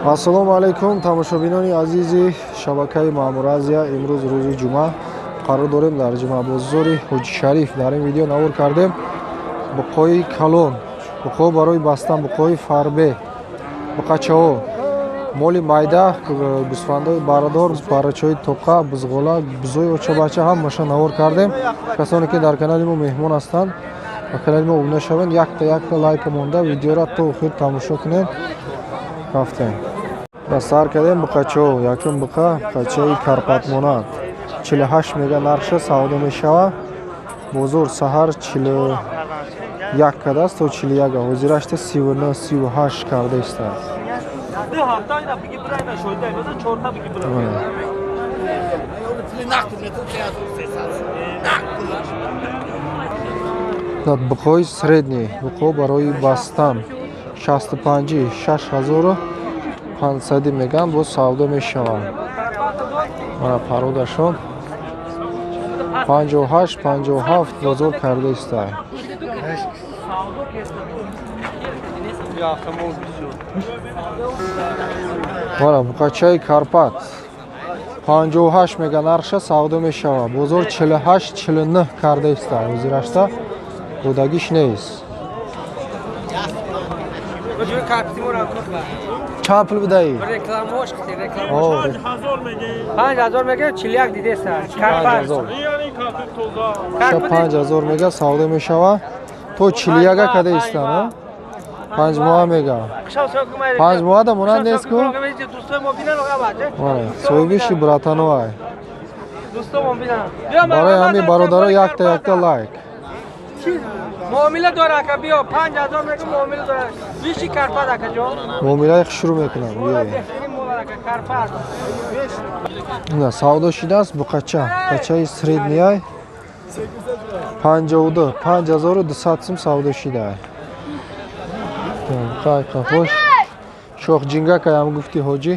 Ассалому алайкум тамошобинони азизи шабакаи Маъмур Азия. Имрӯз рӯзи ҷумъа қарор дорем дар ҷумъабозори Ҳоҷи Шариф. Дар ин видео навор кардем буқои калон, буқо барои бастан, буқои фарбе, буқачаҳо, моли майда, гӯсфандои барадор, барачаҳои тоқа, бузғола, бузои очабача ҳамаша навор кардем. Касоне ки дар канали мо меҳмон ҳастанд, ба канали мо обуна шаванд, якта якта лайка монда видеора то охир тамошо кунед. Рафтем. Сар кардем буқачаҳо. Якум буқа буқачаи карпатмонанд 48 мега нархша савдо мешавад. Бозор саҳар 41 кардааст то 41, ҳозирашта 39 38 карда истааст. Буқои средний, буқо барои бастан 65 6500 меган боз савдо мешавад. Мана пародашон 58 57 бозор карда истад. Мана буқачаи Карпат 58 мега нархша савдо мешавад. Бозор 48 49 карда истад. Ҳозирашта додагиш нест. Чанд пул бидаӣ? 5000 мега, 41 дидеса. 5000 мега савдо мешавад. То 41 када истан, 5 моҳа мега. 5 моҳа да монанд нест ку? Соҳибиши братановай. Барои ҳамин бародаро якта якта лайк. Муомила дора ака, биё 5000 мега муомила дора. Виши Карпат ака ҷон. Муомилаи шурӯъ мекунам. Карпат. На савдо шидааст буқача. Буқачаи средний 52 5200 сум савдо шидаа. Қай қафош. Шохҷингак аям гуфти ҳоҷӣ.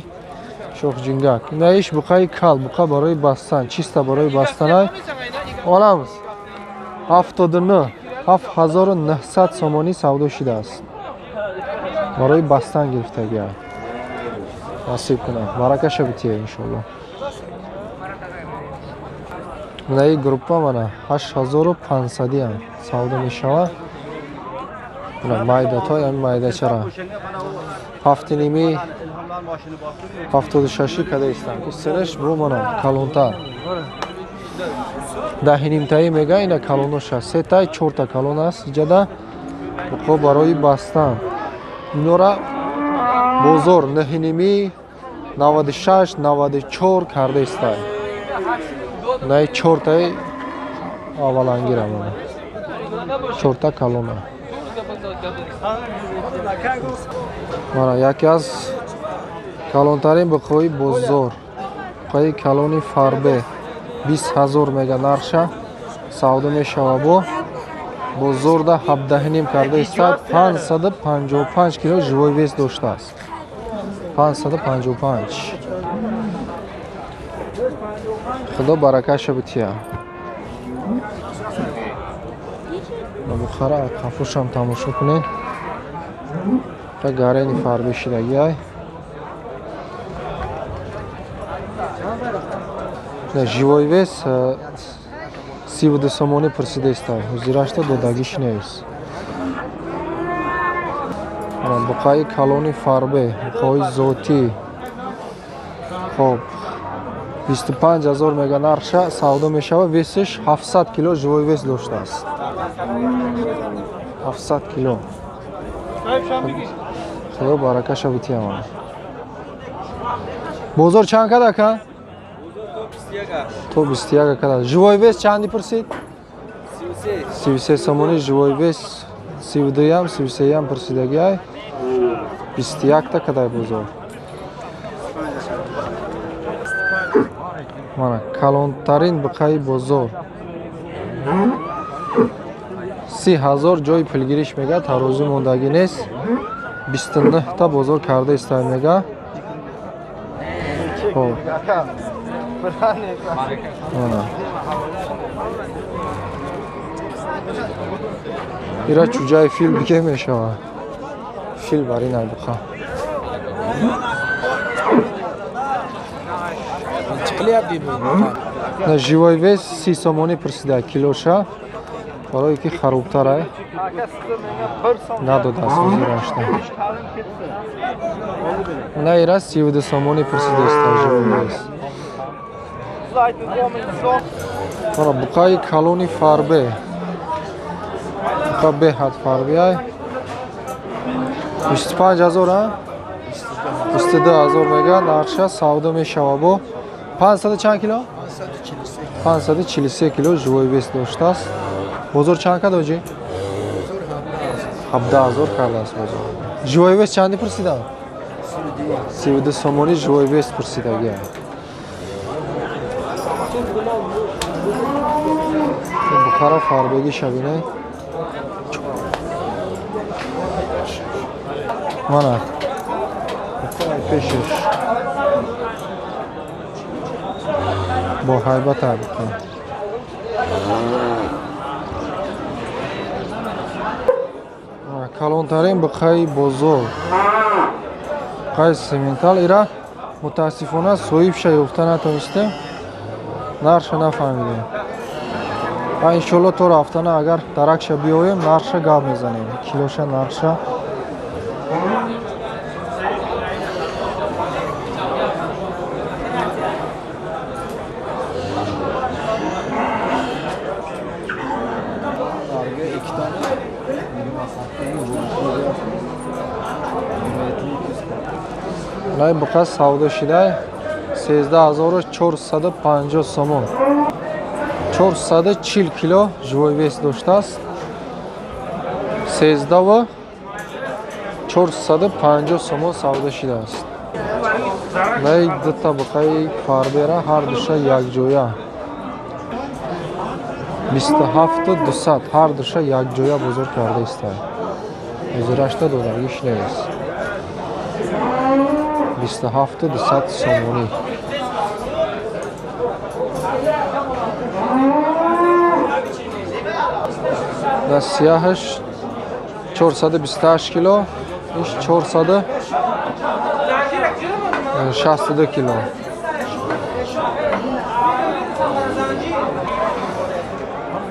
Шохҷингак. Инаиш буқаи кал, буқа барои бастан, чиста барои бастанай. Оламз. 79 7900 сомонӣ савдо шидааст. Барои бастан гирифтагиа. Насиб кунад. Баракаша бития иншоалло. Мана ин группа мана 8500 ам савдо мешавад. Мана майдато ям майдачара. 7.5 76 када истан. Исереш бу мана калонтар. 10.5 мега ина калоноша. Сетай чорта калон аст иҷада. Буқо барои бастан. Инора бозор 9.5 96 94 карда истай. Най чортаи аввалангира мана. Чорта калона. Мана яке аз калонтарин буқои бозор. Буқои калони фарбе 20000 мега нархша савдо мешавад. Бо бозорда 17.5 карда истад. 555 кило живой вес доштааст. 555. Худо баракаша бития. Бухара қафушам тамошо кунед. Та гарени фарбе шидагиай. Живой вес 32 сомонӣ пурсида истад. Ҳозирашта додагиш нест. Буқаи калони фарбе, буқаҳои зотӣ. Хоб 25000 мега нархша савдо мешавад. Весиш 700 кило живой вес доштааст. 700 кило. Худо баракаша битиям. Бозор чанд кад ака? То 21 када. Живой вес чанди пурсид? 33 сомонӣ живой вес. 32 33 пурсидагиай. 21 та кадай бозор. Мана калонтарин буқаи бозор. 30000 ҷои пулгириш мега, тарозӣ мондагӣ нест. 29 та бозор карда истай мега. Хоб. Мана. Ира чуҷаи фил бике мешавад. Фил бар ин буқа. На живой вес 30 сомонӣ пурсида килоша, барое ки харубтарай надодааст ҳозирашта. На ира 32 сомонӣ пурсидааст живой вес. Мана буқаи калони фарбе. Буқа беҳад фарбеай. 25 ҳазор, а? 22 ҳазор мега нархша савдо мешава бо 500 чанд кило? 543 кило живой вес доштааст. Бозор чанд кад оҷи? 17 ҳазор кардааст бозор. Живой вес чанди пурсидам? 32 сомонӣ живой вес пурсидагия. Бухара фарбегӣ шабинай. Мана пешиш бо ҳайбата буқа. Калонтарин буқаи бозор, буқаи сементал. Ира мутаассифона соҳибша ёфта натонистем, нархша нафаҳмидем. Ва иншолло то рафтана агар даракша биёем, нархша гап мезанем, килоша нархша. Най буқа савдо шидай 13450 сомон. 440 кило живой вес доштааст. 13450 сомон савдо шидааст. Най дута буқаи фарбера ҳар душа якҷоя 27200 ҳар душа якҷоя бозор карда истад. Ҳозирашта додагиш нест. 27200 сомонӣ. Да сияҳаш 428 кило, иш 462 кило.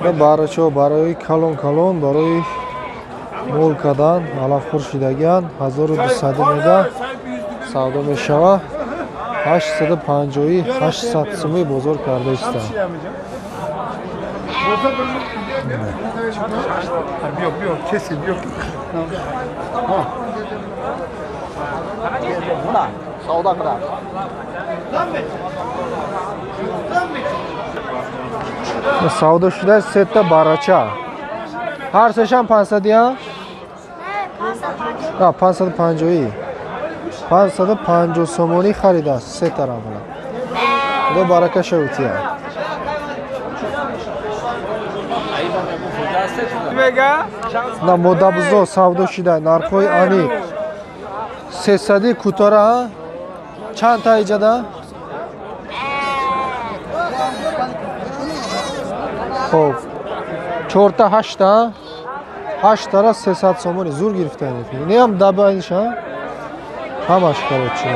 Да барачо барои калон калон, барои мол кардан алафхӯр шидагиан 1200 мега савдо мешава. 850 800 сумӣ бозор карда истад. Савдо шуда сета барача. Ҳар сешам 500 я? 550. 550 сомонӣ харидааст се тараф. Худо барака шавития. На модабузо савдо шида нархҳои аниқ. 300 кутора чанд та иҷада? Хоб 4 та 8 та 8 тара 300 сомонӣ зур гирифтаед. Неам дабайниша? Ҳамаш короче.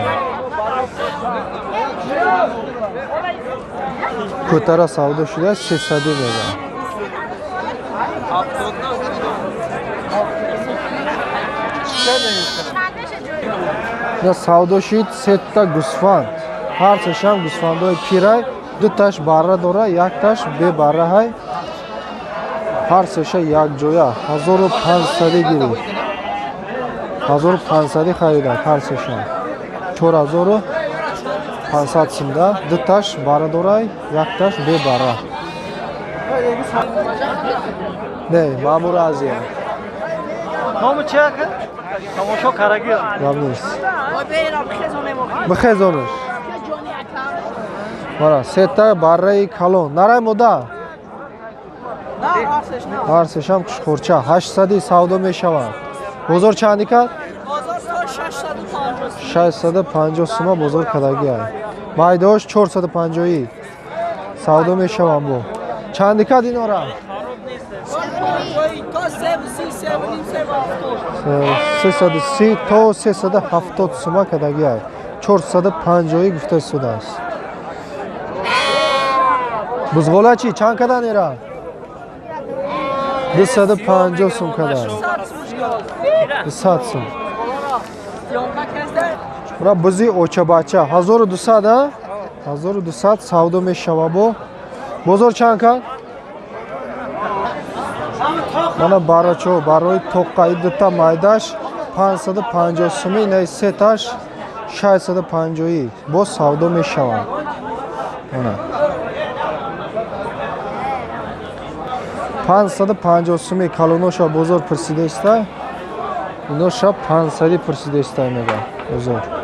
Кутара савдо шуда 300 мега. На савдо шид сета гусфанд. Ҳар сешам гусфандои пирай, ду таш барра дора, як таш бебарра ҳай. Ҳар сеша якҷоя 1500 гирифт. 1500 харида ҳар сеша. 4500 сумда, ду таш барра дорай, як таш бебарра. Не, Маъмур Азия. Ному чи ака? Тамошо караги. Гап нест. Бихезонеш. Мана сета барраи калон. Нарай мода? Ҳар сешам хурча 800 савдо мешавад. Бозор чанди кард? 650 сума бозор кардагиай. Майдош 450 савдо мешаванд бо. Чанди кард инора? 330 то 370 сума кардагиай. 450 гуфта истодааст. Бузғола чӣ? Чанд кадан ира? 250 сум кадан. 200 сум. Ура бузи очабача 1200, а? 1200 савдо мешава бо. Бозор чанд кад? Мана барачо, барои тоққа и дута майдаш 550 суми, инаи сеташ 650 боз савдо мешаванд. Мана 550 суми калоноша бозор пурсидаиста, иноша 500 пурсидаиста мега бозор.